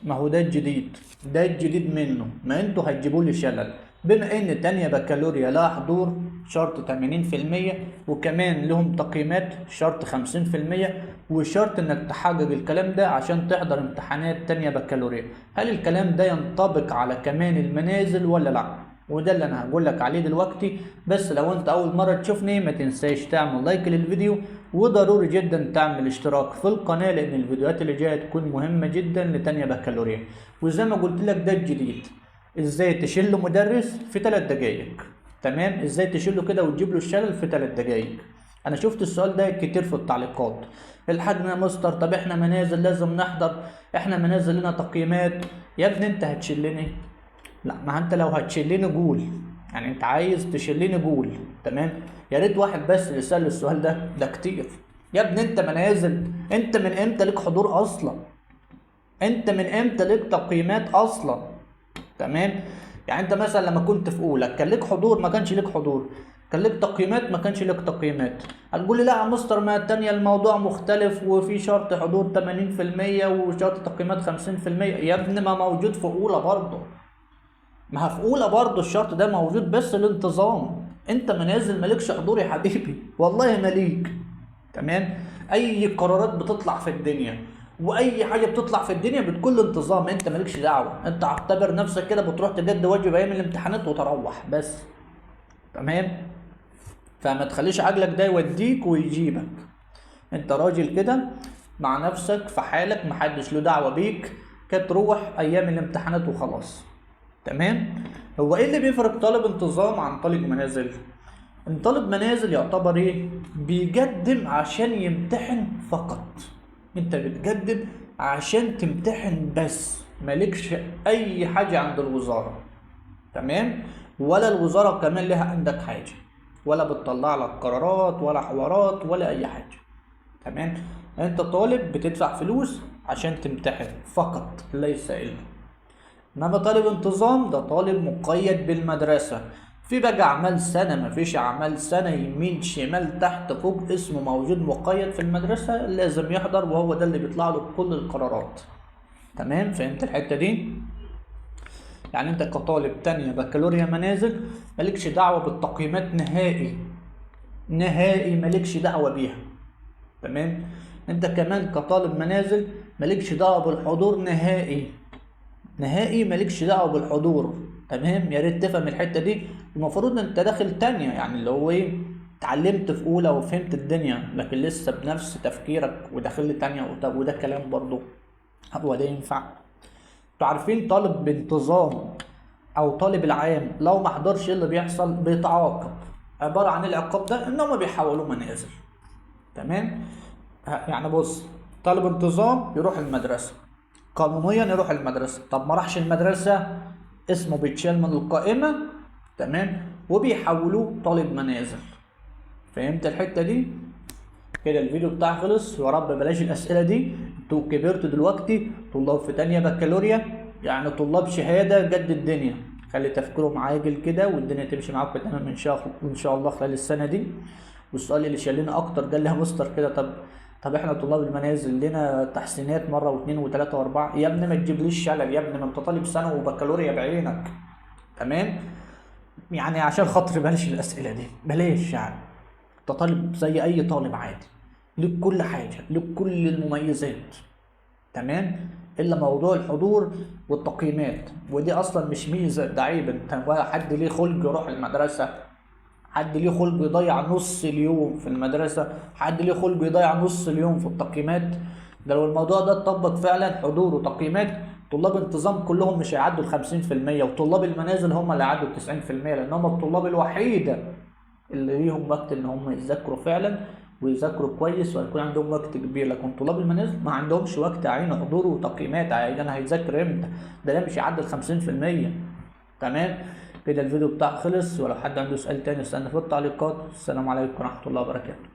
ما هو ده الجديد، ده الجديد منه، ما انتوا هتجيبوا لي شلل. بما ان تانية بكالوريا لا حضور شرط 80%، وكمان لهم تقييمات شرط 50%، وشرط انك تحقق الكلام ده عشان تحضر امتحانات تانية بكالوريا. هل الكلام ده ينطبق على كمان المنازل ولا لا؟ وده اللي انا هقول لك عليه دلوقتي. بس لو انت اول مرة تشوفني ما تنساش تعمل لايك للفيديو، وضروري جدا تعمل اشتراك في القناة، لان الفيديوهات اللي جاية تكون مهمة جدا لتانية بكالوريا. وزي ما قلت لك ده الجديد، ازاي تشيل مدرس في 3 دقايق. تمام، ازاي تشيله كده وتجيب له الشلل في 3 دقايق. انا شفت السؤال ده كتير في التعليقات، الحاجنا يا مستر طب احنا منازل لازم نحضر، احنا منازل لنا تقييمات. يا ابني انت هتشلني؟ لا، ما انت لو هتشلني قول، يعني انت عايز تشلني قول. تمام، يا ريت واحد بس اللي سأل السؤال ده، ده كتير. يا ابني انت منازل، انت من امتى ليك حضور اصلا؟ انت من امتى ليك تقييمات اصلا؟ تمام، يعني انت مثلا لما كنت في اولى كان ليك حضور؟ ما كانش ليك حضور. كان ليك تقييمات؟ ما كانش ليك تقييمات. هتقول لي لا يا مستر ما التانية الموضوع مختلف وفي شرط حضور 80% وشرط تقييمات 50%. يا ابني ما موجود في اولى برضه، ما في اولى برضه الشرط ده موجود، بس الانتظام. انت منازل مالكش حضور يا حبيبي، والله ماليك. تمام، اي قرارات بتطلع في الدنيا واي حاجة بتطلع في الدنيا بتكون انتظام، انت مالكش دعوه، انت اعتبر نفسك كده بتروح تجد واجب ايام الامتحانات وتروح بس. تمام، فما تخليش عقلك ده يوديك ويجيبك، انت راجل كده مع نفسك في حالك، محدش له دعوه بيك، كتروح ايام الامتحانات وخلاص. تمام، هو ايه اللي بيفرق طالب انتظام عن طالب منازل؟ ان طالب منازل يعتبر ايه؟ بيقدم عشان يمتحن فقط، انت بتقدم عشان تمتحن بس، مالكش اي حاجة عند الوزارة. تمام، ولا الوزارة كمان لها عندك حاجة، ولا بتطلع لك قرارات ولا حوارات ولا اي حاجة. تمام، انت طالب بتدفع فلوس عشان تمتحن فقط ليس الا. انما طالب انتظام ده طالب مقيد بالمدرسة، في بقى اعمال سنة مفيش اعمال سنة، يمين شمال تحت فوق، اسمه موجود مقيد في المدرسة لازم يحضر، وهو ده اللي بيطلع له كل القرارات. تمام، فهمت الحتة دي؟ يعني انت كطالب تانية بكالوريا منازل مالكش دعوة بالتقييمات نهائي نهائي، مالكش دعوة بيها. تمام، انت كمان كطالب منازل مالكش دعوة بالحضور نهائي نهائي، مالكش دعوة بالحضور. تمام، يا ريت تفهم الحتة دي. المفروض انت داخل تانية، يعني اللي هو ايه، اتعلمت في اولى وفهمت الدنيا، لكن لسه بنفس تفكيرك وداخل لي تانية، وده كلام برضو هو ده ينفع؟ انتوا عارفين طالب بانتظام او طالب العام لو ما حضرش ايه اللي بيحصل؟ بيتعاقب. عبارة عن العقاب ده ان هما بيحولوه منازل. تمام، يعني بص، طالب انتظام يروح المدرسة قانونيا، يروح المدرسة، طب ما راحش المدرسة اسمه بيتشال من القائمة. تمام، وبيحولوه طالب منازل. فهمت الحتة دي؟ كده الفيديو بتاعي خلص، ويا رب بلاش الأسئلة دي. انتوا كبرتوا دلوقتي، طلاب في تانية بكالوريا، يعني طلاب شهادة جد الدنيا، خلي تفكيرهم عاجل كده والدنيا تمشي معاكم تمام ان شاء الله خلال السنة دي. والسؤال اللي شالنا اكتر قال لي يا مستر كده، طب احنا طلاب المنازل لنا تحسينات مرة واثنين وثلاثة واربعة. يا ابني ما تجيبليش شلل يا ابني، ما انت طالب سنة وبكالوريا بعينك. تمام، يعني عشان خاطر بلاش الاسئلة دي، بلاش. يعني انت طالب زي اي طالب عادي، ليك كل حاجة، ليك كل المميزات. تمام، الا موضوع الحضور والتقييمات، ودي اصلا مش ميزة، ده عيب. انت ولا حد ليه خلق يروح المدرسة، حد ليه خلق يضيع نص اليوم في المدرسة، حد ليه خلق يضيع نص اليوم في التقييمات. ده لو الموضوع ده اتطبق فعلا حضور وتقييمات، طلاب انتظام كلهم مش هيعدوا ال 50%، وطلاب المنازل هم اللي هيعدوا ال 90%، لان هم الطلاب الوحيدة اللي ليهم وقت ان هم يذاكروا فعلا ويذاكروا كويس وهيكون عندهم وقت كبير. لكن طلاب المنازل ما عندهمش وقت، عين حضور وتقييمات، عين هيذاكر امتى؟ ده مش هيعدي ال 50%. تمام كده الفيديو بتاعي خلص، ولو حد عنده سؤال تاني استنى في التعليقات. السلام عليكم ورحمة الله وبركاته.